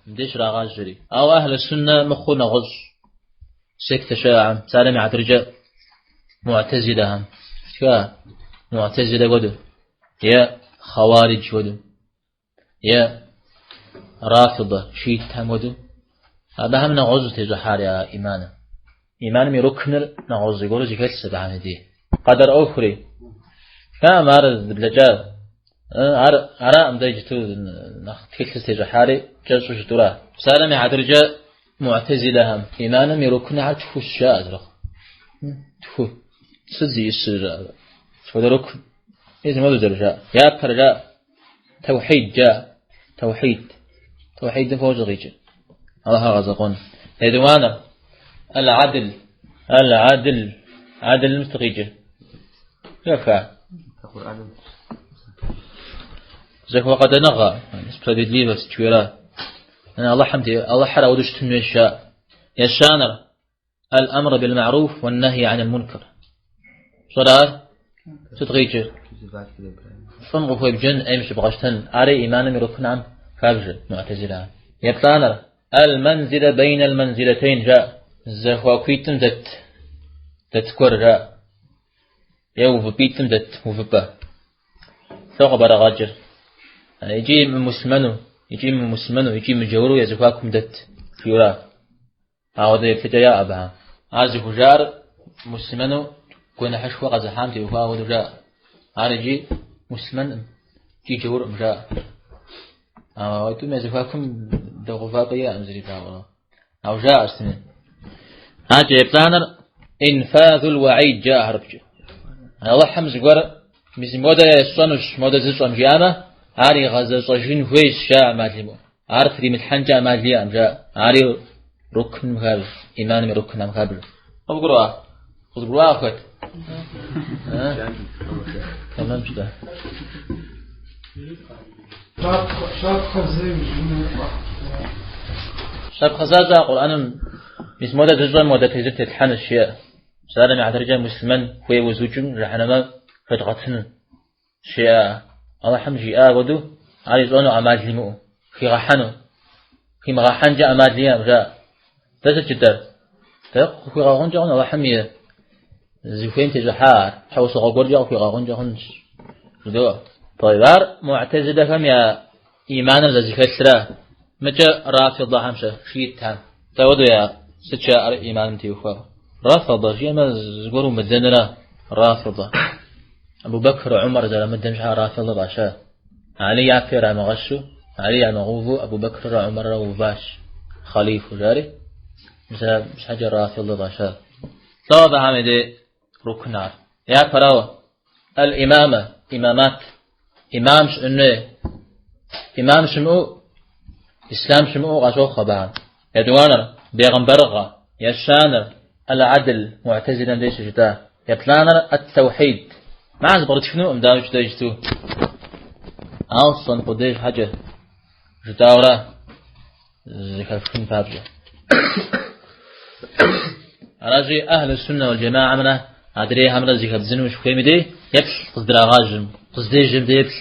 Мыбдеж щрагъажьэри. Ауэ Ахьлу Суннэ мыхъуу нэгъуэщӏ сектэ щыӏэхэм, псалъэм и хьэтыркӏэ муӏтэзилэхэм. Тха, муӏтэзилэ хуэдэу, е хъэуаридж хуэдэу, е рафидэ, шиитхэм хуэдэу. Абыхэм нэгъуэщӏу тещӏыхьар я иманым. Иманым и рукныр нэгъуэщӏ зыгуэру зыхэлъщ абыхэм я дей. Къэдэр ӏуэхури. Тхам ар дыблэкӏа. Ар араӏым дэ иджыту нэхъ тхылъыр зытещӏыхьари кӏэщӏу жытӏура. Псалъэм и хьэтыркӏэ муӏтэзилэхэм иманым и рукнхэр тхущ жаӏэ зэрыхъу. Тху. Сыт зиӏысыр жаӏэ. Сыт хуэдэ рукн? Езым хуэдэу зэрыжаӏэ. Япэр жаӏэ. Тэухьид жаӏэ. Тэухьид. Тэухьидым фощӏэ къикӏыр. Аллахьыр гъэзэкъуэн. Етӏуанэр. Аль-Адл. Аль-Адл. Адылым сыт къикӏыр? Хэха. Зэхуэкъэдэныгъэ, справедливость жиӏэра. Аллахьым Аллахьыр ауэдэу щытын хуейщ жаӏэ. Ещанэр. Аль-Амр бил-Ма'руф ван-нахьи анил-мункар. Пщӏэрэ ар? Сыт къикӏыр? Фӏым къыхуебджэн, ӏейм щыбгъэщтэн. Ари иманым и рукнхэм хабжэ, муӏтэзилэхэм. Еплӏанэр. Аль-Манзила бейн аль-манзилатейн жаӏэ. Зэхуакуитӏым дэт дэт гуэр жаӏэ. Е увыпӏитӏым дэт увыпӏэ. Лӏо къыбэрагъэкӏыр. Икӏи мымуслъымэну, икӏи мымуслъымэну, икӏи мыджауру я зэхуакум дэт, жиӏэура. Ауэдэ еплъыкӏэ яӏэ абыхэм. Ар зыхужаӏэр муслъымэну гуэныхьышхуэ къэзыхьам теухуа хуэдэу жаӏэ. Ар икӏи муслъымэнкъым, икӏи джауркъым жаӏэ. Ауэ тӏум я зэхуакум дэгъувапӏэ иӏэкъым зыри дауэрэ. Ауэ жаӏэ сытми. Адэкӏэ еплӏанэр инфазул уаид жаӏэ хьэрыпкӏэ. Алыхьым зыгуэр мис модэ есщӏэнущ, модэ зыщӏэм жиӏамэ, ар игъэзэщӏэжын хуейщ, жаӏэ ӏэмал имыӏэу. Ар тримылъхьэнкӏэ ӏэмал иӏэкъым, жаӏэ. Ари рукным хабжэ, иманым и рукнхэм хабжэ. Къывгурыӏуа? Къызгурыӏуа хэт? Тэмэмщ дэ. Щапхъэ защӏэ Къурӏэным мис модэ зыщӏэм модэ тезыр тетлъхьэнущ, жиӏэ. Псалъэм и хьэтыркӏэ муслъымэн хуейуэ зыукӏым жыхьэнэмэ хэдгъэтыну. Жиӏа, Алыхьым жиӏа хуэдэу, ар ищӏэну ӏэмал имыӏэу, хигъэхьэну. Химыгъэхьэнкӏэ ӏэмал иӏэкъым, жаӏэ. Дэ сыт жытӏэр? Дэ къыхуигъэгъункӏэ хъун Алыхьым и зыхуейм тещӏыхьа ар, щхьэусыгъуэ гуэркӏэ къыхуигъэгъункӏэ хъунщ, жыдоӏэ. Тӏэйб, ар муӏтэзилэхэм я иманыр зэзыхэлърэ, мыкӏэ рафидэхэм щэ, шиитхэм. Дауэдэу я сыт жаӏэр иманым теухуауэ? Рафидэ жиӏэмэ, зыгуэр умыдэнрэ рафидэ. Абу Бэкр, Умар зэрамыдэм щхьа рафидэ фӏаща. Али япэ ирамыгъэщу, Али ямыгъэуву Абу Бэкррэ Умаррэ уващ хъалифу жари. Мис абы щхьэкӏэ рафидэ фӏаща. Лӏо абыхэм и дей рукнар. Япэрауэ, аль-имамэ, имамат. Имам щыӏэн хуей. Имам щымыӏэу, ислъам щымыӏэу къащохъу абыхэм. Етӏуанэр, бегъымбарыгъэ. Ещанэр, аль-адл, муӏтэзилэм деж щыжытӏа. Еплӏанэр, ат-таухид. Мыхэр зэпкърытхынукъым, дауикӏ дэ иджыту. Ауэ фщӏэн къудей щхьэкӏэ жытӏауэрэ зэхэфхын папщӏэ. Аращи, ахьлу суннэ уал джэмаамрэ адрейхэмрэ зэхэбдзыну ущыхуейм дей еплъ къыздрагъажьэм, къыздежьэм дей еплъ.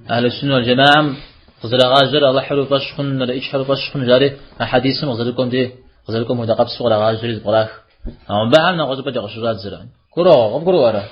Ахьлу суннэ уал джэмаам къыздрагъажьэр Алыхьыр уи фӏэщ хъун, мэлэӏичхэр уи фӏэщ хъун жари, а хьэдисым къызэрыкӏуэм дей, къызэрыкӏуэм хуэдэ къабзэу кърагъажьэри зэпкърах. Ауэ мыбыхэм нэгъуэщӏыпӏэкӏэ къыщыщӏадзэрэ. Гурыӏуэгъуэ, къыбгурыӏуэрэ?